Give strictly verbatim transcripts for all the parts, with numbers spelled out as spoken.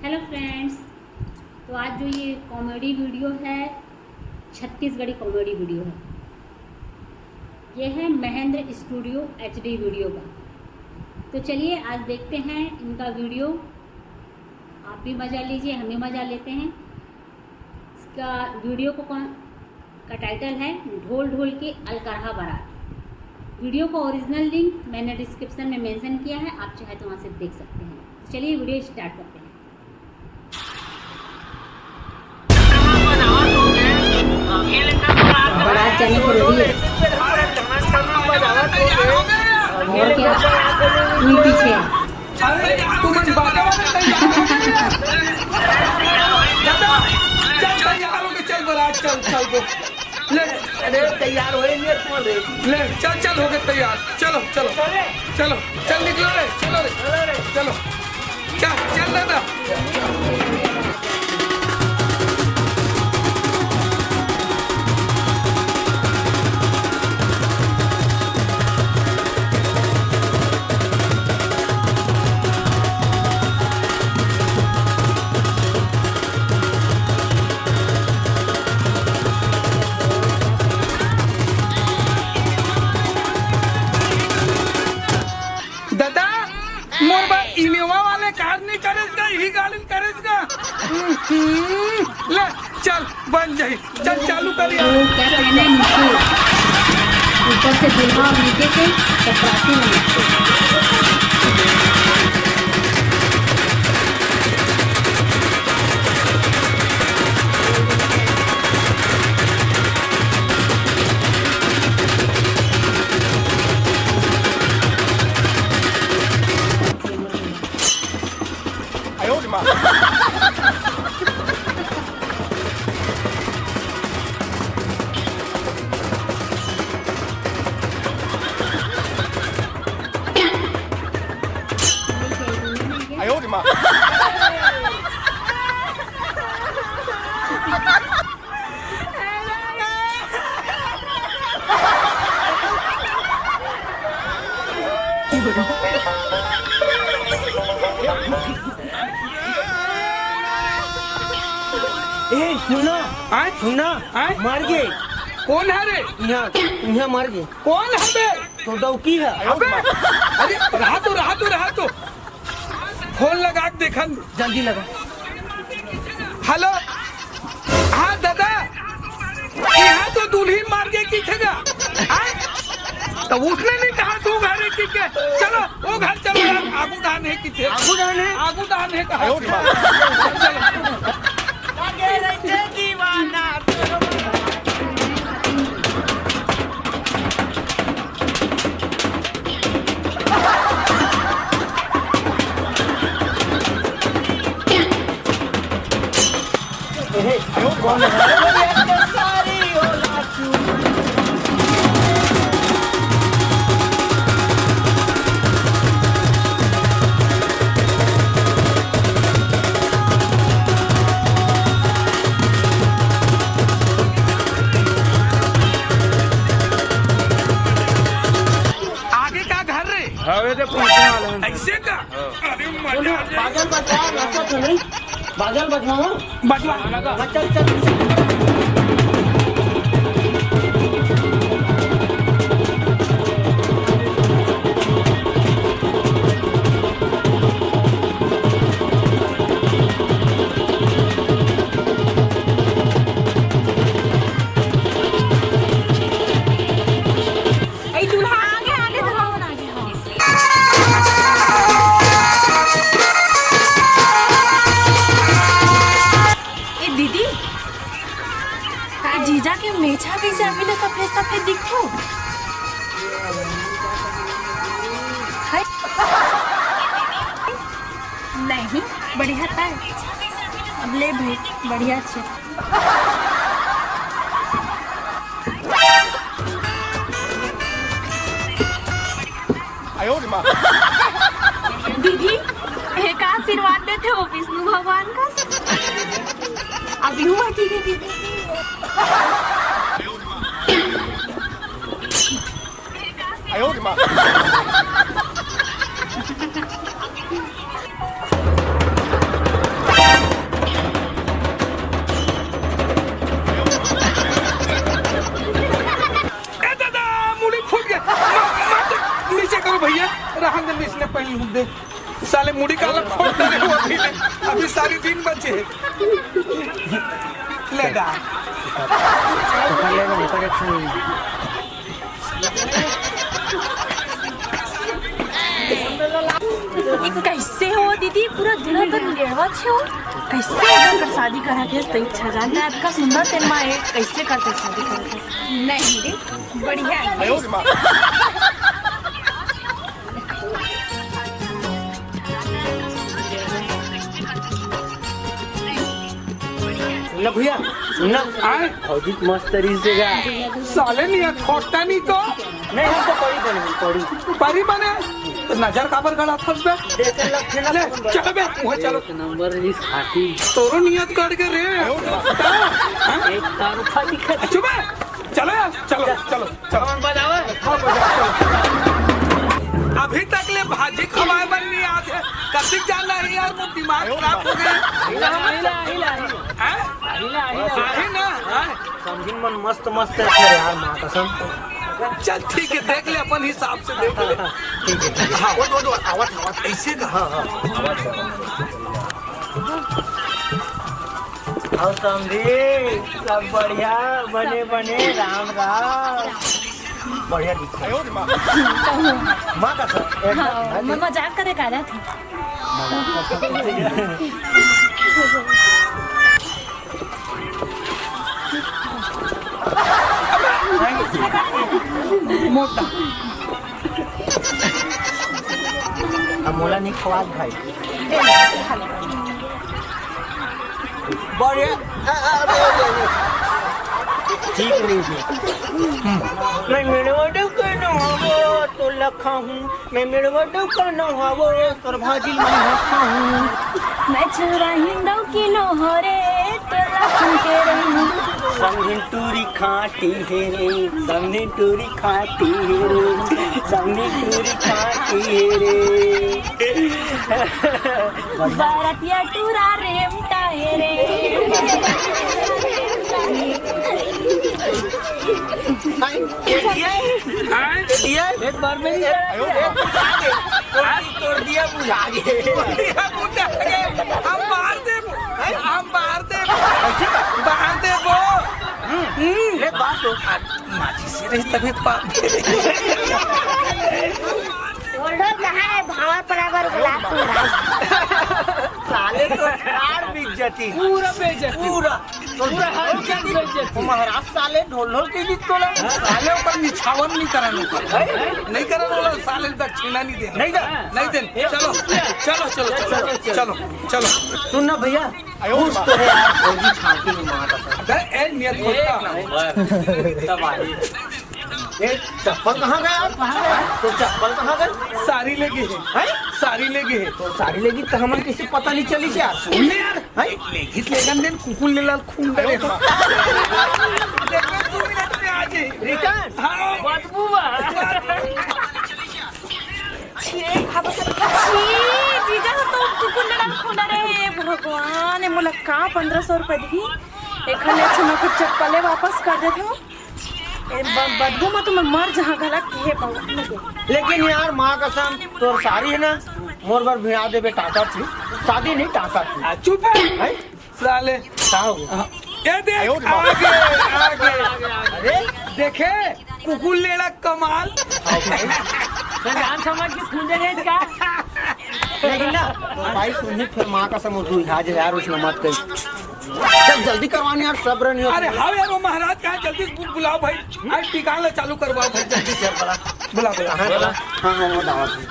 Hello friends, तो आज जो ये कॉमेडी वीडियो है, छत्तीसगढ़ी कॉमेडी वीडियो है। ये है महेंद्र स्टूडियो एचडी वीडियो का। तो चलिए आज देखते हैं इनका वीडियो। आप भी मज़ा लीजिए, हम भी मज़ा लेते हैं। इसका वीडियो को कौन का टाइटल है ढोल ढोल के अलकरहा बारात। वीडियो का ओरिजिनल लिंक मैंने डिस्क्रिप्शन में मेंशन किया है, आप चाहे तो वहाँ से देख सकते हैं। चलिए वीडियो स्टार्ट करते हैं। बारात जाने को रेडी है। और क्या? उल्टी छे। अरे, तू मन बाजा वाले तैयार हो गए यार। दादा, चल तैयार हो गए, चल बारात, चल, चल दो। ले, अरे, तैयार हो गए, कौन रे? ले, चल, चल, हो गए तैयार। चलो, चलो, चलो, चल निकलो रे, चलो रे, चलो रे। चलो, चल, चल दादा। दादा, मोर बर इनोवा वाले कार नहीं करेस का, यही गाड़ी करेस का। हम्म, ले, चल, बन जाई। चल, चालू कर यार। वो क्या कहना है मुझे? ऊपर से दुल्हा और नीचे से चपरासी बने। ए, सुनना। आय? सुनना। आय? मर गे। कोन हे रे? इहाँ, इहाँ मर गे। कोन हे बे? तो डौकी हे। अबे, अरे, रहा तो, रहा तो, रहा तो। फोन लगा के देखन। जल्दी लगा। हेलो, हाँ दादा, यहाँ तो दुल्ही मर गे किथे गा। हाँ? तो उसने नहीं कहा तू घर है किथे। चलो, वो घर चलो यार, आगू दान है किथे। आगू दान है? आगू दान है कहा। चलो। आगे का घर रे? हवे ते पहुंचने वाले हैं। ऐसे का? हाँ। अरे मजा आ जाए। बाजल बजवा, नाचो तो नहीं। बाजल बजवाओ। बजवा। हाँ, चल, चल। ए, दूल्हा आगे, आगे, दूल्हा आगे, हाँ। ए दीदी, ए जीजा के मेछा कइसे अभी ले सफेद सफेद दिखथे? हाय। नहीं, बढ़िया ताय। अब ले भाई, बढ़िया छे। दीदी, हे का आशीर्वाद देथे हो विष्णु भगवान का? अभी हुआ ठीक है दीदी। मुड़ी काला फोड़ डारे हो अभी ले। अभी सारी दिन बचे हे। ले डार। ये कैसे हो दीदी, पूरा दुल्हा तो लेड़वा छे हो। कैसे एकर कर शादी करा के तई इच्छा जान ना, इतना सुंदर तेन माँ है, कैसे करते शादी करते? नहीं रे, बढ़िया है। सुन ना भैया, सुन ना। आए? भौजी के मस्त तरीके से गा। साले नहीं है, खोटा नहीं तो। नहीं, हम तो परी बने, परी। परी बने? तो नजर काबर गड़ा थस बे? देखे लग थे ना ले, सुन बे। चल बे, मुँह चलो। एक नंबर इस खाती। तोरो नियत गड़ के रे। हाँ? एक तरफा दिखा। चुप है। चलो यार, चलो, चलो, चलो। हाँ, बजाओ। अभी तक ले भाजी खवाए बर नहीं आथे। कतिक जाना है यार, वो दिमाग खराब हो गया। हिला, हिला, हिला, हिला। हैं? हिला, हिला। आहे ना? हैं? समधिन मन मस्त मस्त है यार, माँ कसम। चल ठीक है, देख ले, अपन हिसाब से देख ले। ठीक है, ठीक है। हाँ, वो, वो, वो, आवत, आवत, ऐसे ना। हाँ, हाँ। और समधी, सब बढ़िया, बने, बने, राम, राम। बढ़िया दिखता है। माँ कसम, एकदम, हाँ, हाँ, मैं मजाक करे का रहा था। मोटा। अब मोला नहीं खवात भाई। बढ़िया। आ, आ, अरे, अरे, अरे। ठीक नहीं है। मैं मेरे वाडो का नहावो तो लखा हूँ। मैं मेरे वाडो का नहावो, तोर भाजी मैं लखा हूँ। मैं छुरा हिंदो की नोहरे, तो लखन के रही। समधिन टूरी खाटी है रे, समधिन टूरी खाटी है रे, समधिन टूरी खाटी है रे। बरतिया टूरा रेमटा हे रे। हाँ? एक बार में नहीं एक, एक बुझा दे। तोड़ दी, तोड़ दिया, बुझा दे। बुझा दे। हम बाहर दे, हम बाहर दे। बाहर दे वो। हम्म। ले बात तो। माचिस से रही तबीयत पाप। ढोल ढोल कहाँ है? भावर परावर गुलाब फूल। साले तो कार बेइज्जती। पूरा बेइज्जती। पूरा। पूरा हर चीज बेइज्जती। महाराज साले ढोल ढोल के जीत तोला। साले ऊपर निछावन नहीं करन ऊपर। नहीं करन वाला साले दक्षिणा नहीं देना। नहीं दे। नहीं देन। चलो। चलो, चलो, चलो, चलो, चलो। सुन ना भैया, खुश तो है यार, भौजी छाती में मार रहा है। अबे, ए, नियत खोलता। एक नंबर। तब आई। ए, चप्पल कहाँ गया? कहाँ गया? तो चप्पल कहाँ गया? सारी लेगे हे। हैं? सारी लेगे हे। तो सारी लेगी तो हमन किसी पता नहीं चली क्या? सुन ले यार। हैं? लेगी तो लेगन देन, कुकुर ले लाल खून डरे। देखो, दो मिनट में आ जाए। रिटर्न? हाँ। बदबू बा। छी रे, खाबो सब। छी, जीजा तो कुकुर ले लाल खून डरे। हे भगवान, ए मोला का पन्द्रह सौ रुपया दिही? एखन ले अच्छा मैं कुछ चप्पले वापस कर देत हूँ। ए, ब-, बदबू में तो मैं मर जहाँ गलत हे बाबू। लेकिन यार, माँ कसम, तोर सारी है ना, मोर बर भिड़ा देबे टाटा थी। शादी नहीं, टाटा थी। आ, चुप है। हैं? साले। का हो गया? हाँ। ये देख, आयो रे बाप। आगे, आगे। अरे? देखे, कुकुर लेड़ा कमाल। तो जान समझ के खूंदे रे का? लेकिन ना, भाई सुन, फिर माँ कसम, तू आज यार, उसने मत कही। चल जल्दी करवाने यार, सब्र नहीं होता। अरे हाँ यार, वो महाराज कहाँ, जल्दी से बु-, बुलाओ भाई। आज टिकान ला चालू करवाओ भाई, जल्दी से। बुला, बुला, हाँ, बुला। हाँ, हाँ, वो दावत है।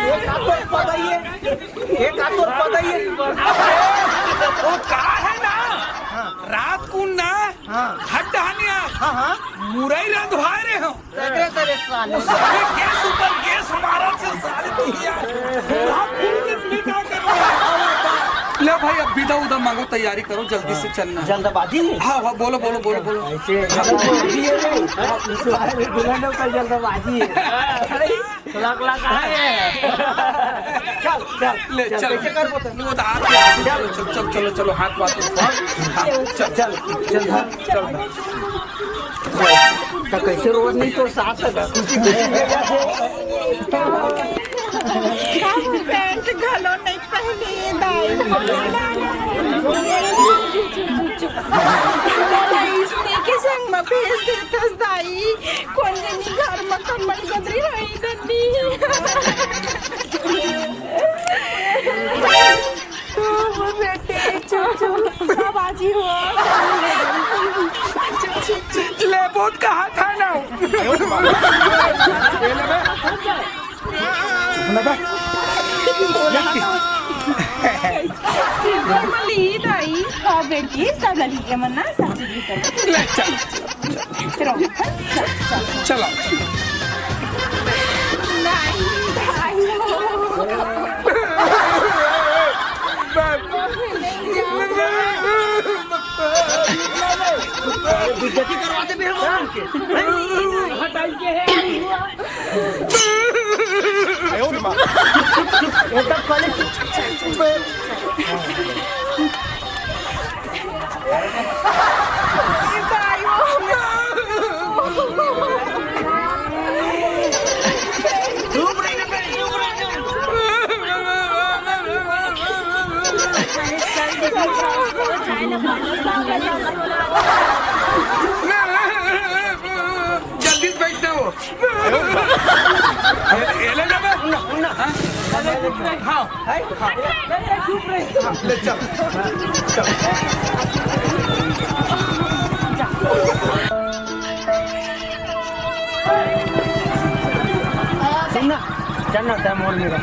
ये का तो पता ही है, ये का तो पता ही है। वो का है ना, हाँ। रात को ना, हाँ। हट डहानिया, हाँ, हाँ। मुरई रंधवाए रहे हो। देख रहे तेरे साले। वो साले गैस ऊपर गैस मारा से साले तो यार। हम फूल के भी ना करो। ले भाई, अब विदा उदा मांगो, तैयारी करो, जल्दी से चलना है। जल्दबाजी? हाँ, हाँ, बोलो, बोलो, बोलो, बोलो। ऐसे जल्दबाजी है नहीं। इस बारे में दुल्हनों का जल्दबाजी है। अरे, लग लग आए। चल, चल, ले, चल, चल। कैसे कर बोलते? वो तो हाथ में, चल, चल, चल, चलो, चलो, हाथ बात उठा। हाँ, चल, चल, चल, चल। चल। तो कैसे रोज नहीं तो साथ लगा, खुशी खुशी ले जाते। पैंट घलो नहीं पहने दाई। इसने के संग में भेज देतस दाई। कोन जनी घर म कमर गदरी होई दन्नी। चुप बेटे, चुप, चुप, सब आजी हो। ले, बहुत कहा था ना। सिल्वर में ली दाई। हाँ बेटी, सब लगी है मन्ना, सब चीज है। ले, चल। चलो, चल, चल। चलो। नहीं, दाई। बेइज्जती करवा दे बे हम लोगन के। हटाई के है। एकदम पहले चुप, चुप, चुप। जल्दी से बैठना हो। ये, ये ले ना बे। हाँ? हाँ। ले चल। चल। सुन ना, चल ना, टाइम और मेरा।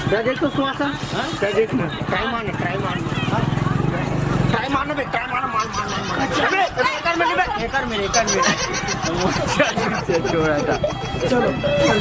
क्या देख तो सुहासा? हाँ? क्या देखना? ट्राई मारना, ट्राई मारना। ट्राई मारना बे, ट्राई मारना, मार, मार, मार, मार। अबे, एकर में नहीं बे, एकर में, एकर में। अच्छा, अच्छा, छोड़ा था। चलो, चलो।